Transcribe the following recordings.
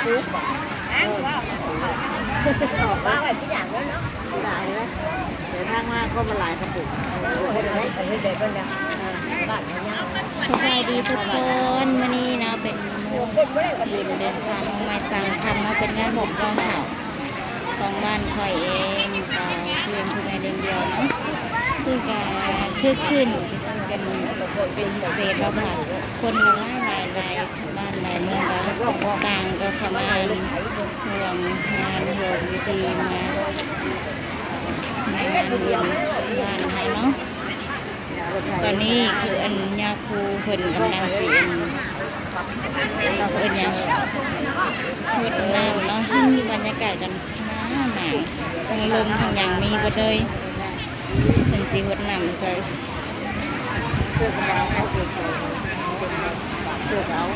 ອອກມາໄວ້ທີ່ຢ່າງແລ້ວເນາະ ຫຼາຍນະ ເດີນທາງມາຄົນມັນຫຼາຍກະປຸກ ສະບາຍດີທຸກຄົນ ມື້ນີ້ເນາະ ເປັນບຸນເດີນທາງມາໄມ້ສັງຄຳເນາະ ເປັນງານບຸນກອງເຂົ້າ ຂອງບ້ານຂ້ອຍເອງ ກະພຽງຜູ້ແມ່ລ້ຽງດຽວເນາະ ຄືກະຄຶກຄື້ນກັນເປັນພິເສດ ເພາະວ່າຄົນກະຫຼາຍໆ ຫຼາຍ ບ້ານຫຼາຍເມືອງກະຕ່າງກະເຂົ້າມາຮ່ວມງານຮ່ວມພິທີ ມາໃນງານບຸນບ້ານເຮົາເນາະ. ຕອນນີ້ຄືອັນຍາຄູເພິ່ນກຳລັງຊິອັນ ເອີ້ນຫຍັງ ຫົດນ້ຳເນາະ ເຫັນບັນຍາກາດກັນ ໜາວໆ ທັງລົມທັງຫຍັງມີເບິດເລີຍ ເພິ່ນຊິຫົດນ້ຳໃສ່ ເພິ່ນເອົາ ເພິ່ນເອົາ ເພິ່ນເອົາ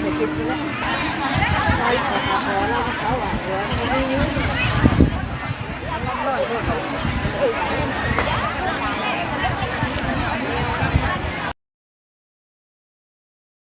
ໄປກິນເລີຍ ເອົາ ເອົາ ເອົາ ເອົາ ເອົາ ເອົາ